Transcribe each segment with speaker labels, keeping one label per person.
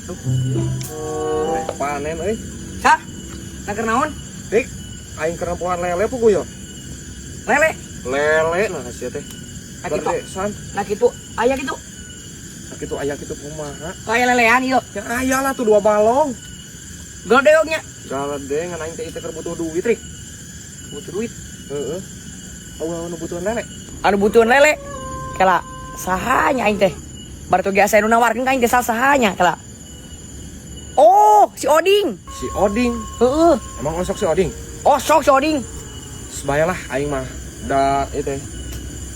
Speaker 1: Duh. Panen euy.
Speaker 2: Sah? Nah, keur naon?
Speaker 1: Dik, aing keur nempoan lele puguh yo.
Speaker 2: Lele.
Speaker 1: Lele nah sia teh.
Speaker 2: Nah, kitu.
Speaker 1: Berdesan.
Speaker 2: Nah, kitu. Aya kitu.
Speaker 1: Nah, kitu aya kitu kumaha?
Speaker 2: Aya lelean ieu.
Speaker 1: Ya aya lah tuh dua balong.
Speaker 2: Gede nya.
Speaker 1: Galede ngan aing teh ieu teh keur butuh duit, Rik.
Speaker 2: Butuh duit.
Speaker 1: Heeh. Eueuh anu butuhan lele.
Speaker 2: Anu butuhan lele. Kela saha nya aing teh? Baru ge asa nu nawarkeun ka aing teh saha nya kela. Oh, si Oding.
Speaker 1: Si Oding.
Speaker 2: Heeh.
Speaker 1: Emang osok si Oding?
Speaker 2: Osok si Oding.
Speaker 1: Sebayalah aing mah da ieu teh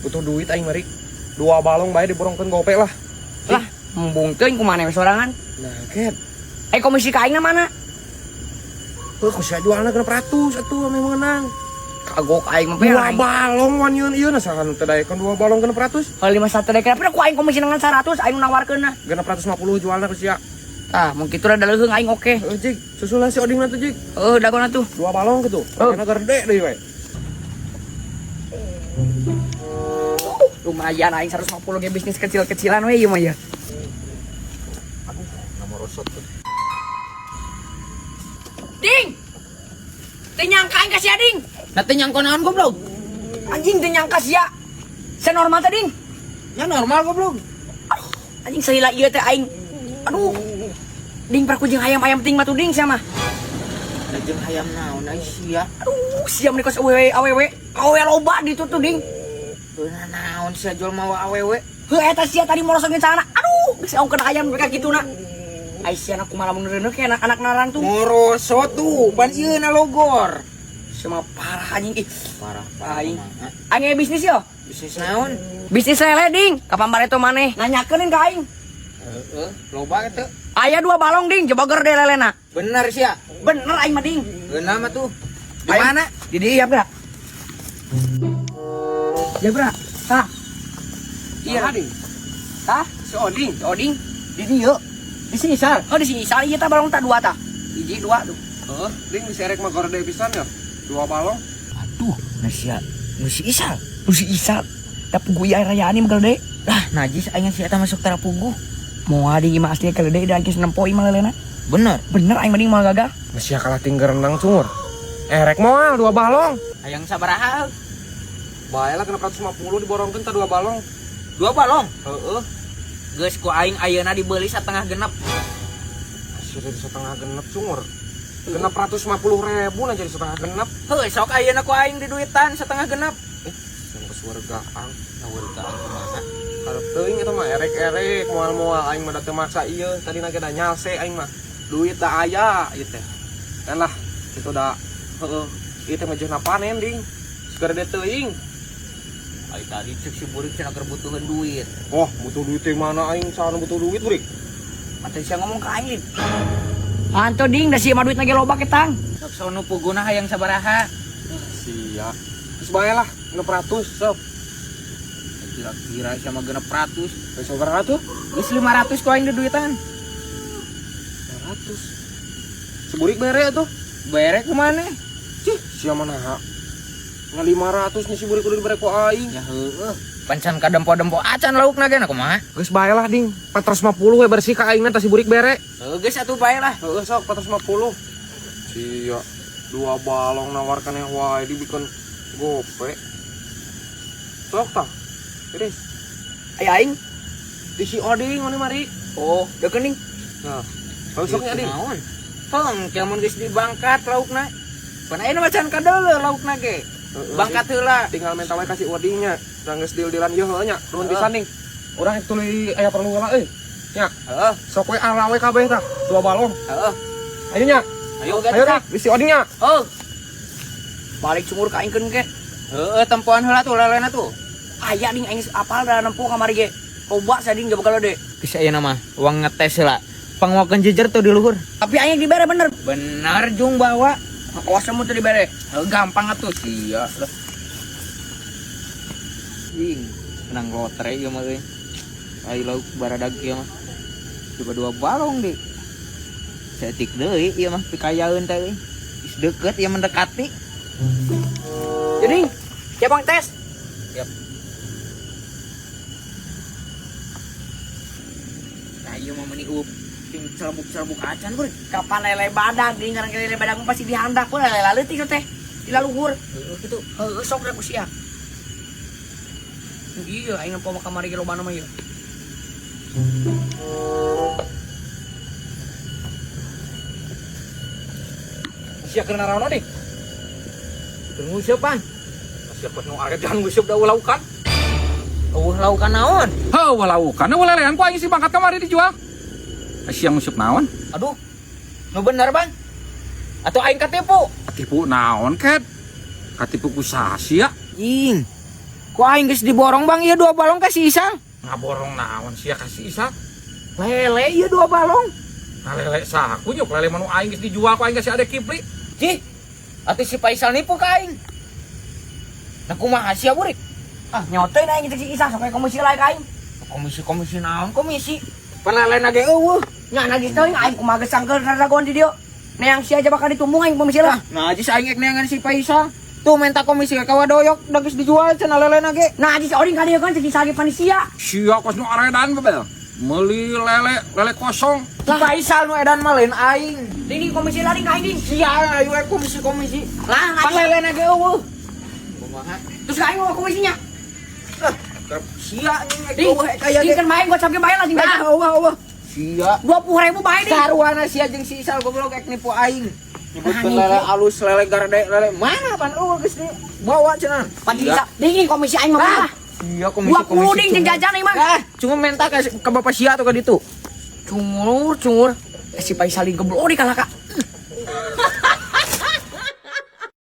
Speaker 1: butuh duit aing mah, Rik. Dua balong bae diborongkeun gope lah.
Speaker 2: Lah, embung teuing kumaha we sorangan.
Speaker 1: Nah, ket.
Speaker 2: Eh, komisi ka aing na mana?
Speaker 1: Heuh, ku sia jualna 600 atuh ame meunang.
Speaker 2: Kagok aing mah
Speaker 1: Dua
Speaker 2: aing.
Speaker 1: balong wanyeun ieu na saha nu teu daekeun dua balong 600.
Speaker 2: Kalau lima satu dek, tapi ku aing komisi dengan 100, aing nu nawarkeun na.
Speaker 1: 650 jualna ku sia.
Speaker 2: Tah, mungkin itu rada leuheung aing oke.
Speaker 1: Heuh, Jig, susulan si Oding na tuh, Jig.
Speaker 2: Heuh, dagona tuh.
Speaker 1: Dua balong gitu.
Speaker 2: Heuh.
Speaker 1: Karena gede deui we.
Speaker 2: Lumayan aing 150 ge bisnis kecil-kecilan we ieu mah ya.
Speaker 1: Aduh, nama rosot tuh.
Speaker 2: Ding. Teu nyangka aing ka sia, Ding.
Speaker 3: Nah, teu nyangka naon goblok?
Speaker 2: Anjing teu nyangka sia. Sia normal teh, Ding.
Speaker 3: Ya normal goblok.
Speaker 2: Anjing salila ieu teh aing. Aduh. Ding praku jeung hayam-hayam ting mah tuh, Ding sia mah.
Speaker 3: Nah, jeung hayam naon ai sia?
Speaker 2: Aduh, sia mah kos awewe awewe. Awewe loba di tuh tuh, Ding.
Speaker 3: Beunah naon sia jual mawa awewe?
Speaker 2: Heuh, eta sia tadi morosongin sana. Aduh, geus ongkeun hayam mereka kitu na. Ai sia na kumaha lamun reuneuh ke anak narang tuh.
Speaker 3: Morosot tuh, pan ieu na logor.
Speaker 2: Semua parah anjing ih.
Speaker 3: Parah
Speaker 2: Aing.
Speaker 3: kumaha?
Speaker 2: Aing aya bisnis yo.
Speaker 3: Bisnis naon?
Speaker 2: Bisnis lele, Ding. Kapan bareto maneh? Nanyakeun ka aing.
Speaker 3: Heeh, loba teu.
Speaker 2: Aya dua balong, Ding, coba gerde lelena.
Speaker 3: Bener sia.
Speaker 2: Bener aing mah, Ding.
Speaker 3: Geunah mah tuh. Di
Speaker 2: Aing-
Speaker 3: mana?
Speaker 2: Di dieu ya, Bra. Ya, Bra. Tah. Iya,
Speaker 1: Ding.
Speaker 2: Tah,
Speaker 1: Si Oding.
Speaker 2: si Oding di dieu.
Speaker 3: Di sini sal.
Speaker 2: Oh, di sini sal ieu tah balong tah dua tah. Hiji dua tuh.
Speaker 1: Heeh, Ding diserek mah gorde pisan ya. Dua balong.
Speaker 3: Aduh, nah sia. Nu si Isal.
Speaker 2: Lu si Isal. Tapi gue ya rayaan mah gede.
Speaker 3: Lah, najis aing si eta masuk tara puguh.
Speaker 2: Moal ding mah asli gede da geus nempo imah lelena.
Speaker 3: Bener.
Speaker 2: Bener aing mah ding moal gagal.
Speaker 1: Geus sia kalah tinggal renang cungur. Erek moal dua balong.
Speaker 3: Hayang sabaraha?
Speaker 1: Bae lah 650 diborongkeun tah dua balong.
Speaker 3: Dua balong.
Speaker 1: Heeh.
Speaker 3: Geus ku aing ayeuna dibeli setengah genep.
Speaker 1: Sia jadi setengah genep cungur. 650.000 nah jadi setengah genep.
Speaker 3: Heuh, sok ayeuna ku aing diduitan setengah genep.
Speaker 1: Yang kesuargaan.
Speaker 3: Ngawurgaan kumaha?
Speaker 1: Harap teuing eta mah erek-erek moal-moal aing mah da teu maksa ieu tadi na ge da nyalse aing mah. Duit da aya ieu teh. Dan lah itu da heueuh ieu teh mah jeung panen ding. Segede teuing.
Speaker 3: Ai tadi cek si burik cenah keur butuheun duit.
Speaker 1: Oh, butuh duit teh mana aing saha nu butuh duit burik?
Speaker 2: Mata sia ngomong ka aing, Lin. Anto ding da sia mah duit lagi loba ketang.
Speaker 3: Sok sono puguna hayang sabaraha?
Speaker 1: Sia. Geus bae lah 600 sok.
Speaker 3: Kira-kira sama 600.
Speaker 1: Geus sabaraha tuh?
Speaker 3: Geus 500 ku aing diduitan.
Speaker 1: 500. Seburik bere tuh.
Speaker 3: Bere kumaha?
Speaker 1: Cih, sia mana ha? Nggak 500 nih si burik udah dibere ku aing.
Speaker 3: Ya heueuh. Pancan kadempo-dempo acan laukna ge na kumaha?
Speaker 1: Geus bae lah ding. 450 we bersih ka aingna tah si burik bere.
Speaker 3: Heuh geus atuh bae lah.
Speaker 1: Heeh sok 450. Sia, dua balong nawarkan yang wae dibikin gope. Sok tah. Iris,
Speaker 2: Aya aing.
Speaker 1: di si Oding mana mari.
Speaker 2: Oh, deukeun ding.
Speaker 1: Nah, kalau soknya ding.
Speaker 3: Naon? Heng, kiamun geus dibangkat laukna. Pan ayeuna mah can kadeuleu laukna ge.
Speaker 1: Heeh,
Speaker 3: Bangkat heula.
Speaker 1: Tinggal minta wae kasih Odingnya. Dan geus deal-dealan ieu heueuh nya. Nuhun pisan ding. Urang rek tuluy aya perlu heula euy. Nya,
Speaker 3: Heeh,
Speaker 1: sok we ala we kabeh tah. Dua balong.
Speaker 3: heeh.
Speaker 1: Ayo nya.
Speaker 3: Ayo
Speaker 1: Ayo dah, di si Odingnya.
Speaker 2: Oh. Balik cungur ka aing keun ke.
Speaker 3: Heeh, tempoan heula tuh lelena tuh.
Speaker 2: Aya ding aing apal da nempo kamari ge. Loba sia ding jaba gede.
Speaker 3: Geus ayeuna mah uang ngetes heula. Pangwakeun jejer tuh di luhur.
Speaker 2: Tapi aing dibere bener.
Speaker 3: Bener jung bawa.
Speaker 2: Awas mu teu dibere.
Speaker 3: Heuh, gampang atuh sia lah. Ding, menang lotre ieu mah euy. Ai lauk baradag ieu mah. Coba dua balong di. Saeutik deui ieu mah pikayaeun teh euy. Geus deukeut ieu mendekati.
Speaker 2: Jadi, siap bang tes.
Speaker 3: Siap. Nah, ieu mah meuni up. Sing celebuk-celebuk acan burik.
Speaker 2: Kapan lele badag di ngaran lele badag mah pasti dihandak pun lele leutik teh. Di laluhur.
Speaker 3: Heeh kitu.
Speaker 2: Heueuh sok rek ku sia. Iya, aing nempo mah kamari ge lobana mah ieu.
Speaker 1: Sia keur naraon deh.
Speaker 3: Keur nguseup pan.
Speaker 1: Sia nu aret jangan nguseup da laukan.
Speaker 3: Eueuh laukan naon?
Speaker 1: Heuh laukan eueuh lelean ku aing si bangkat kamari dijual. Sia nguseup naon?
Speaker 3: Aduh. Nu bener bang. Atau aing katipu?
Speaker 1: Katipu naon ket? Katipu ku saha sia?
Speaker 3: Jing. Ku aing geus diborong bang ieu dua balong ka si Isang.
Speaker 1: Ngaborong naon sia ka si Isang?
Speaker 3: Lele ieu dua balong.
Speaker 1: Nah lele saha ku nyuk lele manu aing geus dijual ku aing ka si Ade Kipli.
Speaker 3: Cih. Atuh si Faisal nipu ka aing. Nah kumaha sia burik?
Speaker 2: Ah, nyoteun aing jeung si Isang sok komisi lae ka aing.
Speaker 3: Komisi-komisi naon komisi? Pan lelena ge eueuh.
Speaker 2: Nya najis teuing aing kumaha geus sangkeul raragon di dieu. Neang sia aja bakal ditumbung aing komisi lah.
Speaker 3: Najis aing ek neangan si Faisal. Tuh minta komisi ka wadoyok da geus dijual cenah lelena ge.
Speaker 2: Najis oding ka dieu kan cek si Isang ge panisia.
Speaker 1: Sia kos nu aredan bebel. Meuli lele, lele kosong.
Speaker 3: Si Faisal nu edan mah lain aing.
Speaker 2: Ding komisi lah ding ka aing ding.
Speaker 3: Sia ayo ek komisi-komisi.
Speaker 2: Lah,
Speaker 3: Pan
Speaker 2: najis.
Speaker 3: lelena ge eueuh. Kumaha?
Speaker 2: Terus ka aing mau komisinya.
Speaker 3: Sia anjing ek
Speaker 2: Ding,
Speaker 3: eueuh ek aya
Speaker 2: ding
Speaker 3: ge.
Speaker 2: kan bae gua capek bae lah ding.
Speaker 3: Nah, eueuh eueuh. Sia.
Speaker 2: 20.000 bae ding.
Speaker 3: Saruana sia jeung si Isal goblok ek nipu aing. Nyebutkeun
Speaker 2: Nah,
Speaker 3: lele
Speaker 2: nipu.
Speaker 3: alus, lele garde, lele mana pan eueuh geus dibawa cenah.
Speaker 2: Pan si Isang, ding komisi aing mah lah.
Speaker 3: Sia komisi
Speaker 2: 20 ding jeung jajan aing mah.
Speaker 3: Ah, cuma minta ke bapak sia atau ke ditu.
Speaker 2: Cungur, cungur. Eh, si Faisal ding goblok di kalah ka.